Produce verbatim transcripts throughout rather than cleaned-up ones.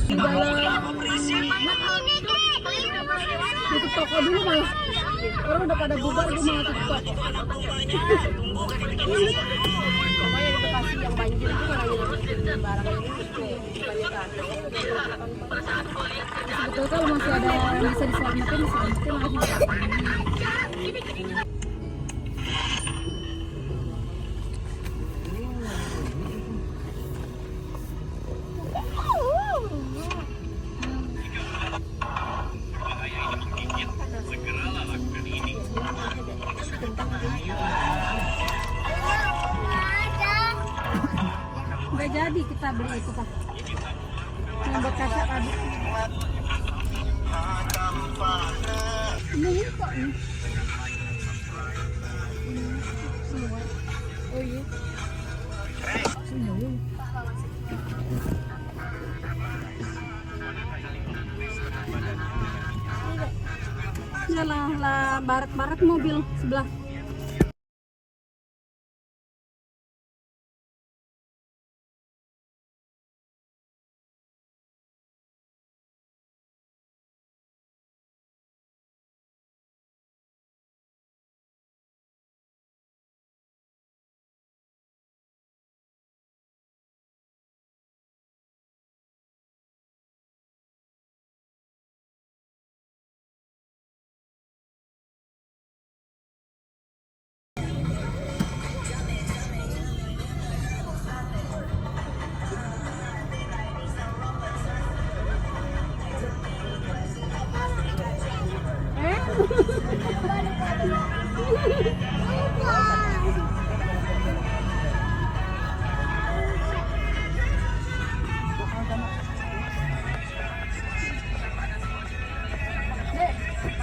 Di dalam. Tutup toko dulu malah. Orang udah pada bubar, gue malah tutup toko. Pokoknya di Bekasi yang banjir itu kan lagi barang ini. Sebetulnya kalau masih ada yang bisa diselamatin, diselamatin lah. Nggak jadi kita beli itu, Pak. Yang buat kaca tadi. Ini kok ini. Ini semua. Oh iya. Yalah, lah, barat-barat mobil sebelah. Dek,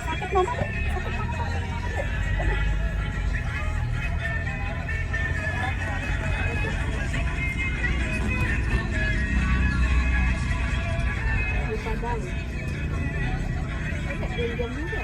sakit mama, Dek. Sakit mama. Di Padang. Agak jam-jam juga.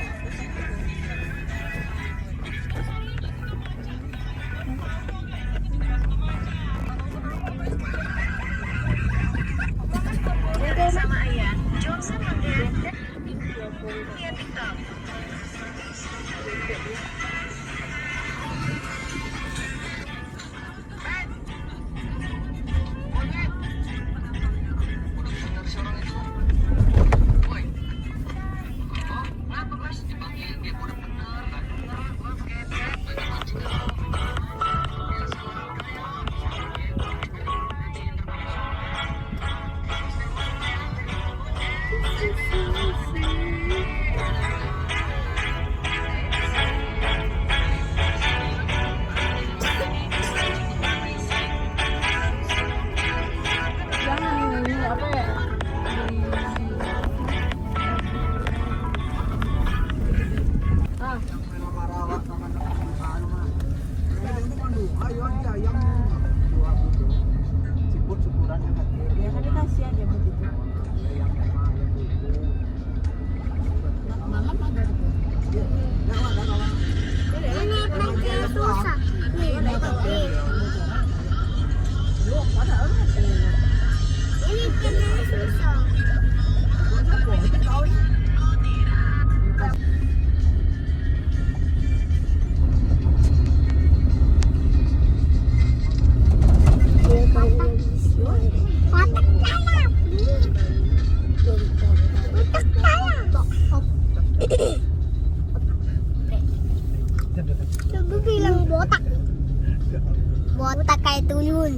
Jangan ini, apa ya? Ah. Ya, tapi kasihan dia begitu. Malam ada itu. Ini makin susah. Nih, nih. Ini kena susah. Coba bilang botak. Botak kayak tuyul.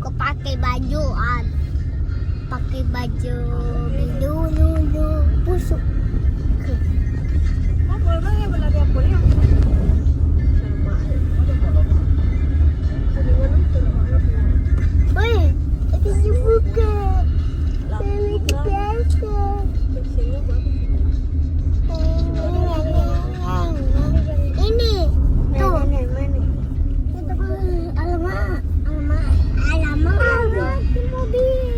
Kau pakai baju, ah. Pakai baju biru, biru, busuk. Woi, itu dibuka. Ini dibuka. Ini, tuh. Alamak, alamak, alamak. Alamak, mobil.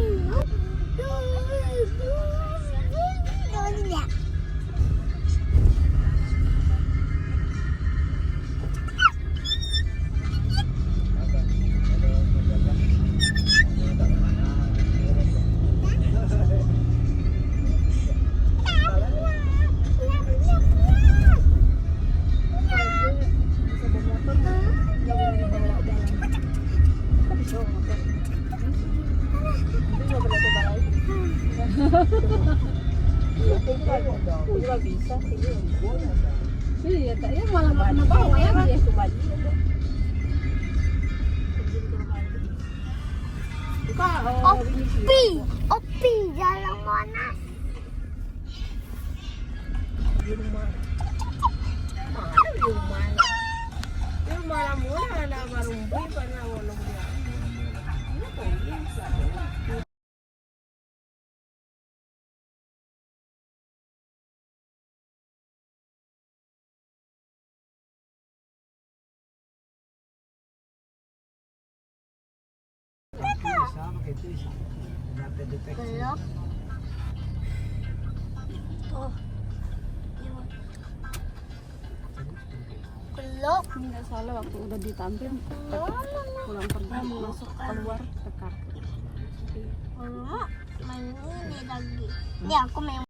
Iya, tak, iya, malah kena bawa lagi ya. Opi, Opi, Jalan Monas. Di rumah. Mana di rumah? Di rumah lah murah, ada barumpuy, pernah bolong dia. Ini kok bisa? Belum. Oh. Belum. Ini nggak salah, waktu udah ditampil, pulang pergi, masuk, keluar, tekar. Belum. Main ini lagi. Ini aku main.